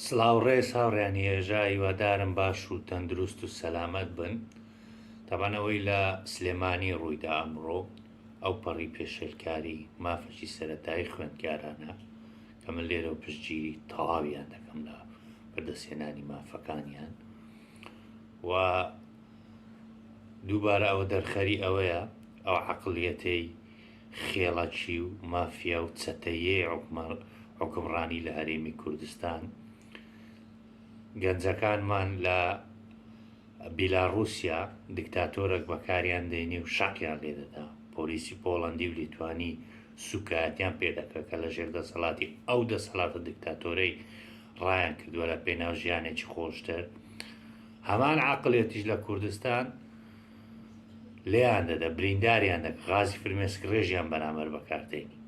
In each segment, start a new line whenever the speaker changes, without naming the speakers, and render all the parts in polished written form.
سڵاو ڕێز هاوڕێیانی هێژا هیوادارم باش و تەندروست و سەلامەت بن تەبعەن ئەوەی لە سلێمانی ڕوویدا ئەمڕۆ ئەو پەڕی پێشێلکاری مافەکی سەرەتایی خوێندکارانە کە من لێرەوە پشتگیری تەواویان دەکەم لە بەدەستهێنانی مافەکانیان و دووبارە ئەوە دەرخەری ئەوەیە ئەو عەقڵیەتەی خێڵەکی و مافیا و چەتەیەی حوکمڕانی لە هەرێمی کوردستان گەنجەکانمان لە بیلاڕوسیا دیکتاتۆرەک بەکاریان دێنی و شەقیان لێ دەدا پۆلیسی پۆڵەندی و لیتوانی سوکایەتیان پێ دەکا کە لە ژێر دەسەڵاتی ئەو دەسەڵاتە دیکتاتۆرەی ڕایان کردووە لە پێناو ژیانێکی خۆشتر هەمان عەقڵیەتیش لە کوردستان لێیان دەدە برینداریان دەکە غازی فرمێسک ڕێژیان بەرامبەر بەکاردێنی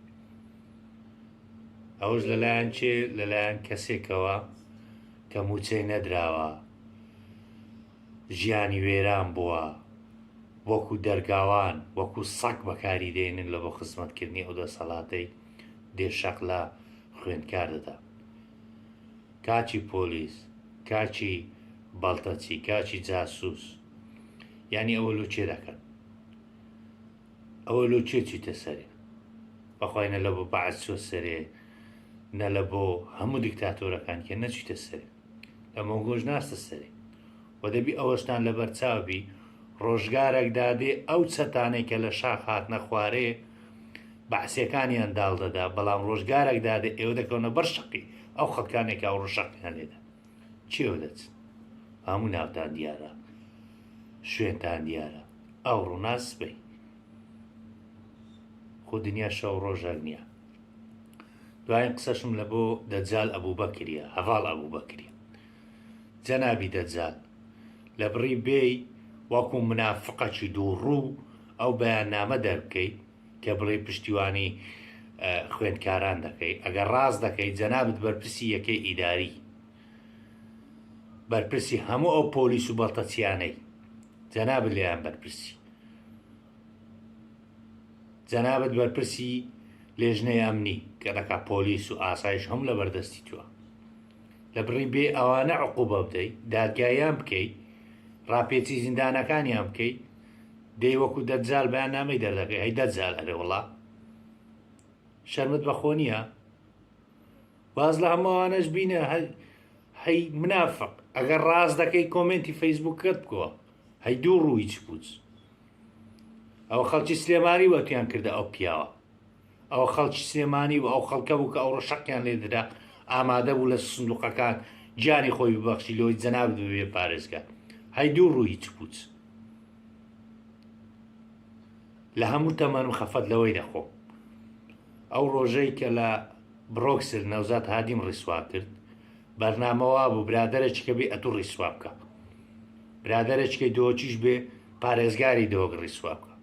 ئەوەش لەلایەن چێ لەلایەن کەسێکەوە کە موچەی نەدراوە ژیانی وێران بووە وەکو دەرگاوان وەکو سەگ بەکاری دێنن لە بۆ خزمەتکردنی ئەو دەسەڵاتەی دێ شەق لە خوێندکار دەدا کاکی پۆلیس کاکی بەڵتەچی کاکی جاسوس یعنی ئەوە لۆ کێ دەکەن ئەوە لۆ کێ چیتە سەرێ بەخوای نە لە بۆ بەعس چوە سەرێ نە لە بۆ هەموو دیکتاتۆرەکان کە نەچیتە سەرێ لە مۆنگۆش ناستە سەرێ و دەبی ئەوەشتان لەبەر چاو بی ڕۆژگارێک دادێ ئەو چەتانەی کە لە شاخ هاتنە خوارێ بەعسیەکانیان داڵ دەدا بەڵام ڕۆژگارێک دادێ ئێوە دەکەونە بەر شەقی ئەو خەڵکانێک کە ئەوڕۆ شەقیان لێدا چێوە دەچن هەموو ناوتان دیارە شوێنتان دیارە ئەوڕۆ نا سبەی خۆ دنیا شەو ڕۆژێک نییە دوایین قسەشم لە بۆ دەجال ئەبوو بەکریە هەڤاڵ ئەبوو بەکریە جەنابی دەجال لە بڕی بێی وەکو منافقەکی دووڕوو ئەو بەیاننامە دەربکەی کە بڵێی پشتیوانی خوێندکاران دەکەی ئەگەر ڕاست دەکەی جەنابت بەرپرسی یەکەی ئیداری بەرپرسی هەموو ئەو پۆلیس و بەڵتەچیانەی جەنابت لێیان بەرپرسی جەنابت بەرپرسی لێژنەی ئەمنی کە دەکا پۆلیس و ئاسایش هەم لە بەردەستی تووە لە بڕی بێ ئەوانە عقوبە بدەی دادگایان بکەی ڕاپێچی زیندانەکانیان بکەی دەی وەکو دەجال بەیاننامەی دەردەکەی هەی دەجال ئەرێ وڵا شەرمت بەخۆ نییە واز لە هەمووانەش بینە هەی منافق ئەگەر ڕاست دەکەی کۆمێنتی فەیسبوکەت بکەوە هەی دوو ڕووی چ پوچ ئەوە خەڵکی سلێمانی وەتیان کردە ئەو پیاوە ئەوە خەڵکی سلێمانی و ئەو خەڵکە بوو کە ئەوڕۆ شەقیان لێ درا ئامادە بوو لە سندوقەکان گیانی خۆی ببەخشی لەوەی جەنابت ببێ پارێزگار هەی دوو ڕووی چ پوچ لە هەموو تەمەنم خەفەت لەوەی دەخۆم ئەو ڕۆژەی کە لە بڕۆکسل نەوزاد هادیم ڕیسوا کرد بەرنامە وابوو برادەرێکی کە بێ ئەتوو ڕیسوا بکە برادەرێکەی دۆچیش بێ پارێزگاری دۆک ڕیسوا بکە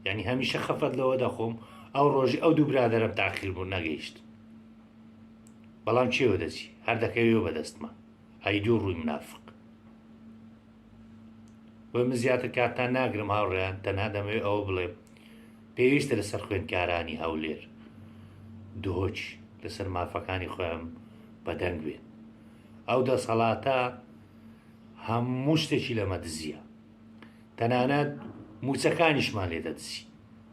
یعنی هەمیشە خەفەت لەوە دەخۆم ئەو ڕۆژی ئەو دوو برادەرم تاخیر بوو نەگەیشت بەڵام چێوە دەچی هەر دەکەوێ بەدەستمە ئەی دوو ڕووی منافق بۆی من زیاتر کاتتان ناگرم هاوڕێیان تەنها دەمەوێت ئەوە بڵێم پێویستە لەسەر خوێندکارانی هەولێر دهۆک لەسەر مافەکانی خۆیان بەدەنگ بێن ئەو دەسەڵاتە هەموو شتێکی لەمە دزیە تەنانەت موچەکانیشمان لێ دەدزی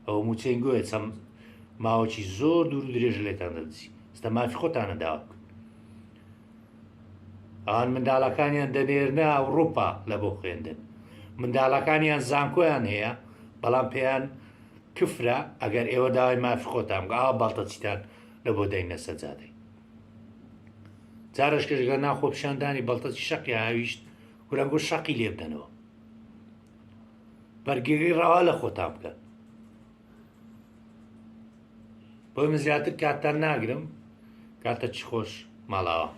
ئەوە موچەین گوێ چەند ماوەکی زۆر دوور و درێژ لێتان دەدزی ئێستا مافی خۆتانە داوا بکەن ئەوان منداڵەکانیان دەنێرنە ئەوڕوپا لە بۆ خوێندن منداڵەکانیان زانکۆیان هەیە بەڵام پێیان کفرە ئەگەر ئێوە داوای مافی خۆتان بکە ئاوا بەڵتەچیتان لە بۆ دەینە سەجادەی جارش کەشگە ناخۆ پیشاندانی بەڵتەچی شەقی هاویشت کورەنگۆ شەقی لێ بدەنەوە بەرگری ڕەوا لە خۆتان بکەن بۆی من زیاتر کاتتان ناگرم کاتە چی خۆش ماڵاوە.